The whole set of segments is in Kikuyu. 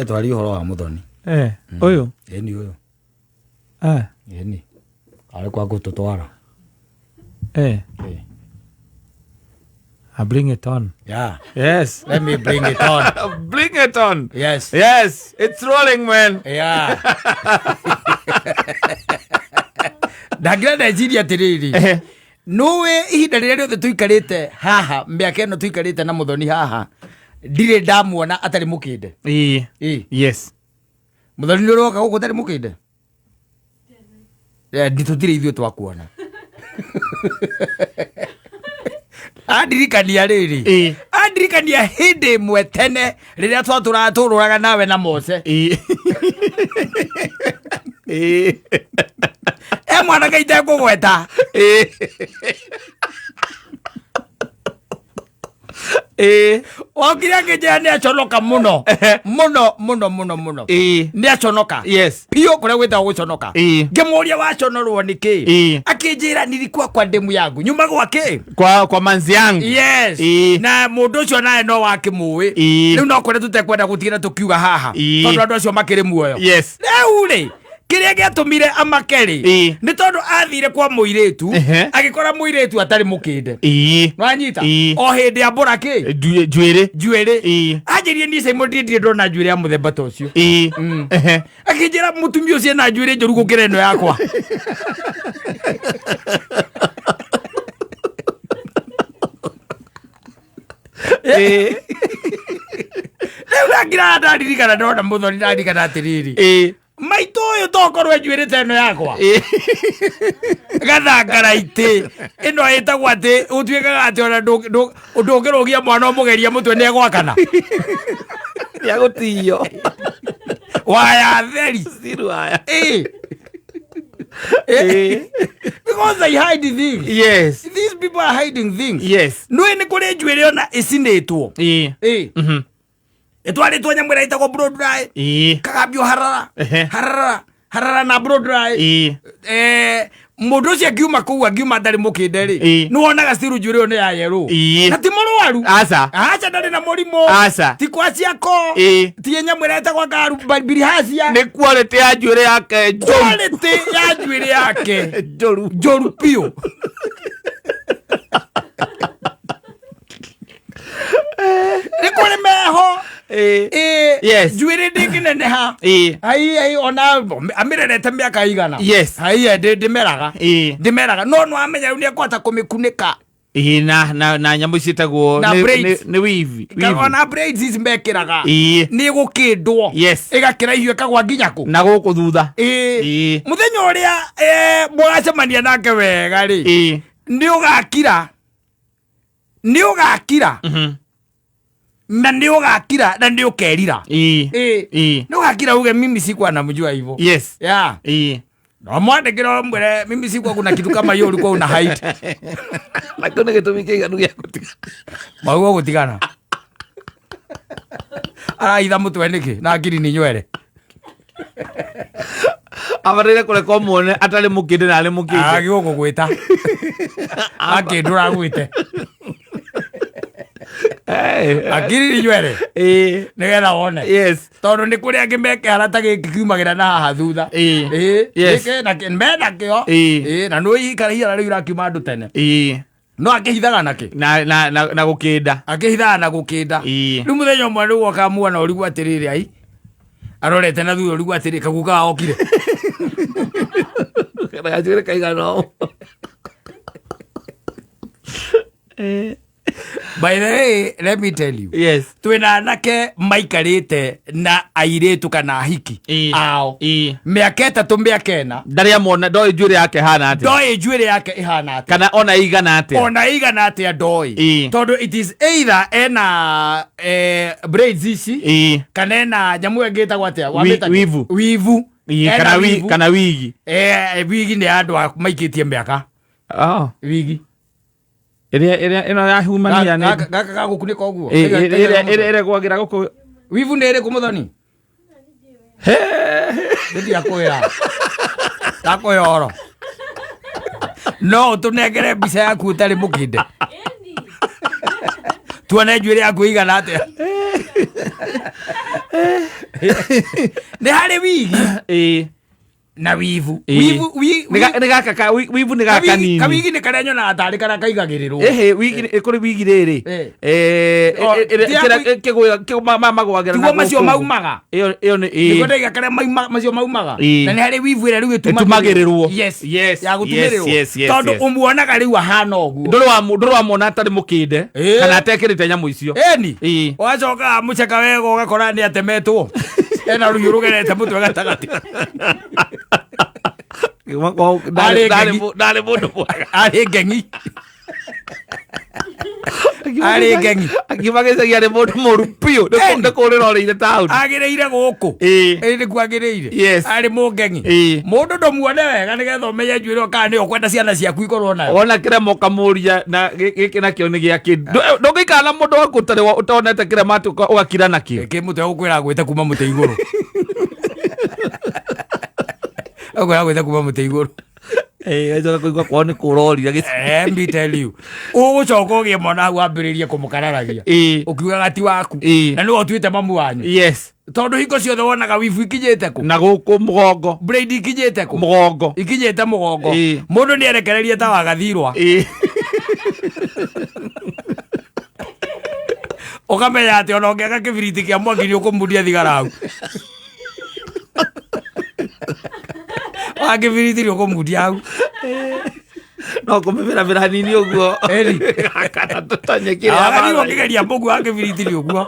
Twarie ũhoro wa Mũthoni. Eh, ũyũ. Ĩni ũyũ. Eh. Ĩni. Arĩ kwa gũtũtwara. Eh. I bring it on. Yeah. Yes. Let me bring it on. Bring it on. Yes. Yes. It's rolling, man. Yeah. Ndangĩra ndeciria atĩrĩrĩ. Nũĩ ihinda rĩrĩa rĩothe tũikarĩte haha mĩaka ĩno tũikarĩte na Mũthoni haha ndirĩ ndamuona atarĩ mũkĩnde. Ĩĩ. Ĩĩ. Yes. Mũthoni nĩ ũroka gũkũ ũtarĩ mũkĩnde? Eh, ndi tũtirĩ ithuĩ twakuona. Andirikania rĩrĩ. Ĩĩ. Andirikania hĩndĩ ĩmwe tene rĩrĩa twatũraga tũrũraga nawe na Mose. Ĩĩ. Ĩĩ. E mwanake itekũgweta. Ĩĩ. Ĩĩ. Okire akĩnjĩra nĩ aconoka mũno. Mũno mũno mũno mũno. Ĩĩ. Nĩ aconoka. Yes. Biũ kũrĩa gwĩtagwo gũconoka. Ĩĩ. Ngĩmũria waconorwo nĩ kĩ? Ĩĩ. Akĩnjĩra nilikuwa kwa demu yangu. Nyuma gwa kĩ? Kwa manzi yangu. Yes. Ĩĩ. Na mũndũ ũcio nawe no wakĩmũĩ. Ĩĩ. Rĩu no kũrĩa tũtekwenda gũtigĩra tũkiuga haha. Ĩĩ. Tondũ andũ acio makĩrĩ muoyo. Yes. Rĩu rĩ kĩrĩa gĩatũmire amake rĩ Ĩĩ. nĩ tondũ athire kwa mũirĩtu Ehe. agĩkora mũirĩtu atarĩ mũkĩnde. Ĩĩ. Nĩwanyita? Ĩĩ. O hĩndĩ ambũra kĩ? Njuĩrĩ. Njuĩrĩ. Ĩĩ. Anjĩrie niĩ Simon ndirĩ ndirĩ ndona njuĩrĩ ya mũthemba ta ũcio. Ĩĩ. Ehe. Akĩnjĩra mũtumia ũcio ena njuĩrĩ njũru gũkĩra ĩno yakwa. Ĩĩ. Rĩu ndakira ndaririkana ndona Mũthoni ndaririkana atĩrĩrĩ. Ĩĩ. Maitũ ũyũ tokorwo njuĩrĩ ta ĩno yakwa. Ĩĩ. Gathangaraitĩ ĩno ĩtagwo atĩ ũtuĩkaga atĩ ona ndũngĩrũgia mwana ũmũgeria mũtwe nĩ egwakana. Nĩagũtio. Waya theri. Ciru waya. Ĩĩ. Ĩĩ. Because they hide things. Yes. These people are hiding things. Yes. Nũĩ nĩ kũrĩ njuĩrĩ ona ĩcinĩtwo. Ĩĩ. Ĩĩ. Ĩtwarĩtwo nyamũ ĩrĩa ĩtagwo blow dry. Ĩĩ. Kagambio harara. Ehe. Harara. Harara na blow dry. Ĩĩ. Eh, mũndũ ũcio angiuma kũu angiuma atarĩ mũkĩnde rĩ Ĩĩ. nĩ wonaga still njuĩrĩ ĩyo nĩ ya yerũ Ĩĩ. na ti mũrwaru Aca. aca ndarĩ na mũrimũ Aca. ti kwa ciako Ĩĩ. ti nyamũ ĩrĩa ĩtagwo bilihacia Nĩ quality ya njuĩrĩ yake njũru. quality ya njuĩrĩ yake Njũru. njũru biũ nĩ kũrĩ meho Ĩĩ. Ĩĩ, Yes. njuĩrĩ ndĩngĩneneha Ĩĩ. ai ai ona amĩrerete mĩaka igana Yes. ai ndĩmeraga Ĩĩ. ndĩmeraga no no amenya rĩu nĩekũhota kũmĩkunĩka Ĩĩ na na na nyamũ ciĩtagwo Na nĩ- braids. nĩ weave. Kana Weave. ona braids ici mekĩraga Ĩĩ. nĩ gũkĩndwo Yes. ĩgakĩraihio ĩkagwa nginya kũ Na gũkũ thutha. Ĩĩ. Ĩĩ. mũthenya ũrĩa eh, mũgacemania nake wega rĩ Ĩĩ. nĩ ũgakira nĩ ũgakira na nĩ ũgakira na nĩ ũkerira Ĩĩ. Ĩĩ. Ĩĩ. nĩ ũgakira uge mimi sikuwa namjua hivyo Yes. yeah Ĩĩ. no mwandĩkĩra mwĩre mimi sikuwa kuna kitu kama hiyo ulikuwa una hide Na kĩu nĩ gĩtũmi kĩiganu gĩa gũtiga. maugo gũtigana arahitha mũtwe nĩkĩ na ngiri nĩ nywere Abataire kũreka ũmuone atarĩ mũkĩndĩ na arĩ mũkĩndĩ. agĩgwo gũgwĩta akĩndũra gwĩte Eh. akiri nĩ nywere Ĩĩ. nĩgetha wone Yes. tondũ nĩ kũrĩ angĩ mekĩhara ta gĩkĩ kiumagĩra na haha thutha Ĩĩ. Ĩĩ, Yes. gĩkĩ na kĩ- mena kĩo Ĩĩ. Ĩĩ, na nĩ ikara rĩu irakiuma andũ tene Ĩĩ. no akĩhithaga nakĩ Na na na na gũkĩnda. akĩhithaga na gũkĩnda Ĩĩ. rĩu mũthenya ũmwe rĩu ũkamuona ũrigwo atĩrĩrĩ ai arorete na thutha ũrigwo atĩrĩ kaguka okire Na gacuĩrĩ kaigana ũũ. By the way, let me tell you, Yes. twĩna anake maikarĩte na airĩtu kana ahiki Ĩĩ. ao Ĩĩ. mĩaka 3 mĩaka 4 Ndarĩ amona ndoĩ njuĩrĩ yake ĩhana atĩa. ndoĩ njuĩrĩ yake ĩhana atĩa Kana ona ĩigana atĩa. ona ĩigana atĩa ndoĩ Ĩĩ. tondũ it is either ena eh, braids ici Ĩĩ. kana ena nyamũ ĩyo ĩngĩ ĩtagwo atĩa Wamĩta kĩ? Wivu. Wivu. Ĩĩ, Ena kana wi wivu. kana wigi. Eh, wigi nĩ ya andũ a maikĩtie mĩaka Oh. wigi Ĩrĩa ĩrĩa ĩno ya humania nĩ gaka gagũkunĩka ũguo Ĩĩ, ĩrĩa ĩrĩa ĩrĩa ĩgwagĩra gũkũ. Wivu nĩ ĩrĩkũ mũthoni? Ndĩtiakwĩra ndakũhe ũhoro no ũtũnengere mbica yaku ũtarĩ mũkĩnde tuone njuĩrĩ yaku ĩigana atĩa. Nĩ harĩ wigi na wivu. Wivu Nĩ gaka wivu nĩ gaka nini. Kawigi nĩ karĩa nyonaga tarĩ karĩa kaigagĩrĩrwo. Ĩhĩ, wigi kũrĩ wigi rĩrĩ. Kĩgwagĩra. Tiguo macio maumaga. Ĩyo nĩ Nĩguo ndaiga karĩa macio maumaga. Na nĩ harĩ wivu ĩrĩa rĩu ĩtumagĩrĩrwo. Yes. Ya gũtumĩrĩrwo. Tondũ ũmuonaga rĩu ahana ũguo. Ndũrĩ wamuona atarĩ mũkĩnde kana atekĩrĩte nyamũ icio. Ĩni. Ũgacoka mũceka wega ũgakora nĩ atemetwo. Ena rũhiũ rũgerete mũtwe gatagatĩ. Ndarĩ mũndũ mwega. Arĩ ngeng'i. Arĩ ngeng'i. Akiuma gĩcagi arĩ mũndũ mũru biũ. Nĩ kũrĩra orĩire taũni. Agĩrĩire gũkũ. Ĩĩ nĩkuo agĩrĩire. Arĩ mũngeng'i. Mũndũ ndũmuone wega nĩgetha ũmenye njuĩrĩ kana nĩyo ũkwenda ciana ciaku ikorwo nayo. Wona kĩrema ũkamũria na gĩkĩ nakĩo nĩ gĩa kĩ. Ndũngĩikara na mũndũ waku ũtarĩ ũtonete kĩrema atĩ ũgakira nakĩo. Kĩ mũtĩ ũkwĩra gwĩte kuma mũtĩ igũrũ. Ũkwĩra gwĩte kuma mũtĩ igũrũ. Gacoka kũigua kwao nĩ kũrorire. Let me tell you. Ũgũcoka ũgĩe mwana hau wambĩrĩrie kũmũkararagia. Ũkiugaga ti waku. Na nĩwe ũtuĩte mamu wanyu. Tondũ hingo ciothe wonaga wibu ikinyĩte kũ? Na gũkũ mũgongo. Braid ikinyĩte kũ? Mũgongo. Ikinyĩte mũgongo. Mũndũ nĩ erekererie ta wagathirwa. Ũkamenya atĩ ona ũngĩaka kĩbiriti kĩa mwaki nĩ ũkũmundia thigara hau. Wa kĩbiriti nĩ ũkũmundia hau. No kũmĩbĩrabĩra hanini ũguo. Kana tũtanyekire. Wagathirwa ũkĩgeria mũgu wa kĩbiriti nĩ ũguo.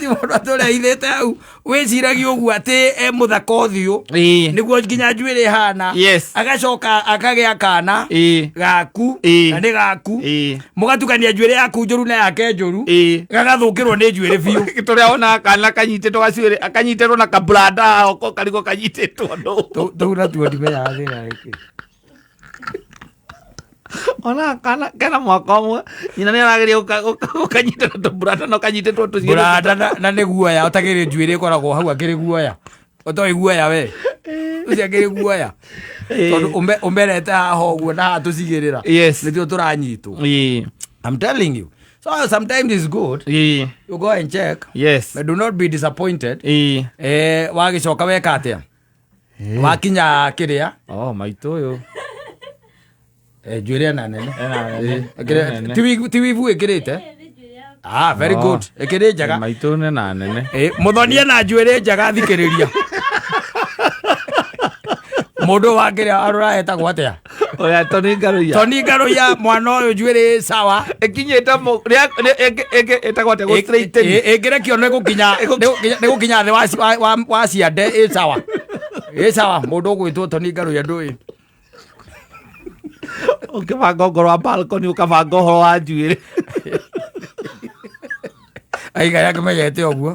Ti mũndũ atũrehithĩte hau wĩciragia ũguo atĩ e mũthaka ũthiũ nĩguo nginya njuĩrĩ ĩhana. Agacoka akagĩa kana gaku na nĩ gaku mũgatukania njuĩrĩ yaku njũru na yake njũru gagathũkĩrwo nĩ njuĩrĩ biũ. Tũrĩa wonaga kana kanyitĩtwo gacuĩrĩ akanyitĩrwo na kabranda oko karigwo kanyitĩtwo ndũ. Tũu natuo ndimenyaga thĩna nĩkĩ. Ona kana kena mwaka ũmwe nyina nĩ arageria gũkanyitĩra tũburanda no kanyitĩtwo tũcuĩrĩ. Buranda na nĩ guoya ũtagĩrĩ njuĩrĩ ĩkoragwo hau akĩrĩ guoya. Ũtoĩ guoya we. Ũcio akĩrĩ guoya. Tondũ ũmerete haha ũguo na haha tũcigĩrĩra. Nĩtio tũranyitwo. I'm telling you. So sometimes it's good. You go and check. But do not be disappointed. Wagĩcoka weka atĩa? Wakinya kĩrĩa? Oh, maitũ ũyũ. Njuĩrĩ ena nene. Ena nene. Ti wivu ĩkĩrĩte? Ah, very good. Ĩkĩrĩ njega. Maitũ nena nene. Mũthonie na njuĩrĩ njega thikĩrĩria. Mũndũ wa kĩrĩa arora etagwo atĩa? Oya Tony Ngaruiya. Tony Ngaruiya mwana ũyũ njuĩrĩ sawa. Ĩkinyĩte ĩtagwo atĩa? Gũ straighten. Ĩngĩrekio nĩ gũkinya thĩ wa ciande ĩ sawa. Ĩ sawa mũndũ ũgwĩtwo Tony Ngaruiya ndũĩ. Ũkĩbanga ũngoro wa balcony ũkabanga ũhoro wa njuĩrĩ. Aiga akĩmenyete ũguo.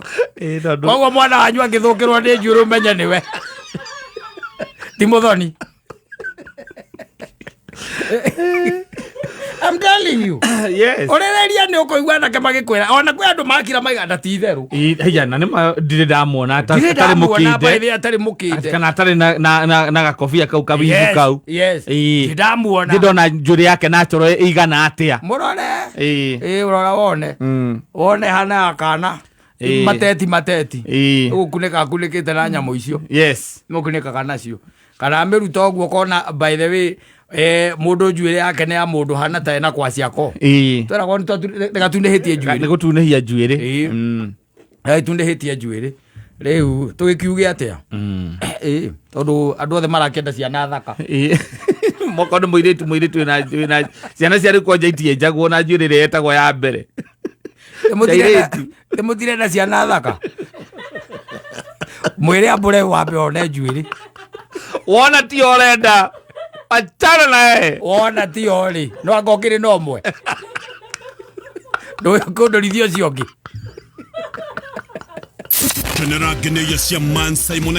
Koguo mwana wanyu angĩthũkĩrwo nĩ njuĩrĩ ũmenye nĩwe. Ti mũthoni. I'm telling you. Yes. Ũrĩrĩria nĩ ũkũigua anake magĩkwĩra ona kwĩ andũ makira maiga ti itherũ. Haya na nĩ ndirĩ ndamuona Ndirĩ atarĩ ndamuona mũkĩnde. by the way atarĩ mũkĩnde. Kana atarĩ na gakobia kau kawivu kau. Yes. Ndirĩ ndamuona. Ndirĩ ndona njuĩrĩ yake natural ĩigana atĩa. Mũrore. Ũrora wone. Wone hana kana. Mateti mateti. Ũgũkunĩka akunĩkĩte na nyamũ icio. Mũkunĩkaga nacio. Kana amĩruta ũguo ũkona by the way mũndũ njuĩrĩ yake nĩ ya mũndũ hana ta ena kwa ciako. Tweragwo nĩ gatunĩhĩtie njuĩrĩ. Nĩ gũtunĩhia njuĩrĩ. Gatunĩhĩtie njuĩrĩ. Rĩu tũgĩkiuge atĩa? Tondũ andũ othe marakĩenda ciana thaka. Moko nĩ mũirĩtu wĩna ciana cia rĩu kwanja itienjagwo na njuĩrĩ ĩrĩa ĩtagwo ya mbere. Nĩ mũtirenda ciana thaka. Mwĩre ambũre wambe one njuĩrĩ. Wona ti ũrenda. Achana na yeye. Wona ti o rĩ. No anga ũkĩrĩ na ũmwe. Ndũkũndũrithia ũcio ũngĩ. Kenera ngeneia cia Man Simon.